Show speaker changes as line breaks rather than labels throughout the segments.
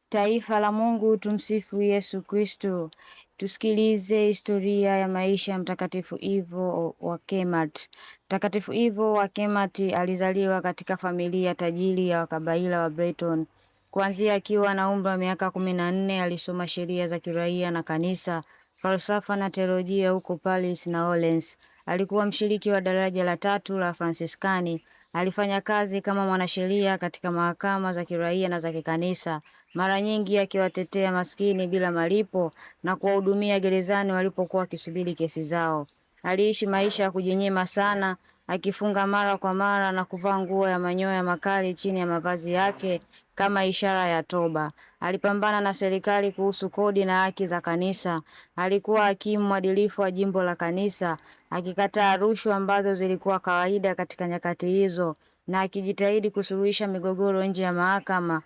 Taifa la Mungu, tumsifu Yesu Kristo. Tusikilize historia ya maisha ya Mtakatifu Ivo wa Cemath. Mtakatifu Ivo wa Cemath alizaliwa katika familia tajiri ya wakabaila wa Breton. Kuanzia akiwa na umri wa miaka 14 alisoma sheria za kiraia na kanisa, falsafa na teolojia huko Paris na Orleans. Alikuwa mshiriki wa daraja la tatu la Fransiskani. Alifanya kazi kama mwanasheria katika mahakama za kiraia na za kikanisa, mara nyingi akiwatetea maskini bila malipo na kuwahudumia gerezani walipokuwa wakisubiri kesi zao. Aliishi maisha ya kujinyima sana, akifunga mara kwa mara na kuvaa nguo ya manyoya makali chini ya mavazi yake kama ishara ya toba. Alipambana na serikali kuhusu kodi na haki za kanisa. Alikuwa hakimu mwadilifu wa jimbo la kanisa, akikataa rushwa ambazo zilikuwa kawaida katika nyakati hizo na akijitahidi kusuluhisha migogoro nje ya mahakama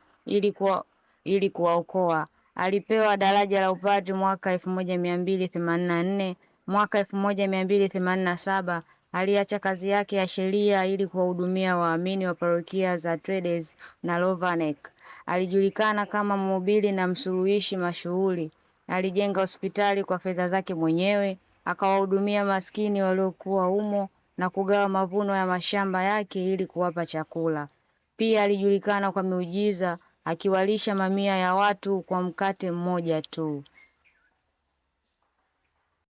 ili kuwaokoa. Alipewa daraja la upadri mwaka 1284. Mwaka 1287 aliacha kazi yake ya sheria ili kuwahudumia waamini wa parokia za Trades na Lovanec. Alijulikana kama mhubiri na msuluhishi mashuhuri. Alijenga hospitali kwa fedha zake mwenyewe, akawahudumia maskini waliokuwa humo na kugawa mavuno ya mashamba yake ili kuwapa chakula. Pia alijulikana kwa miujiza, akiwalisha mamia ya watu kwa mkate mmoja tu.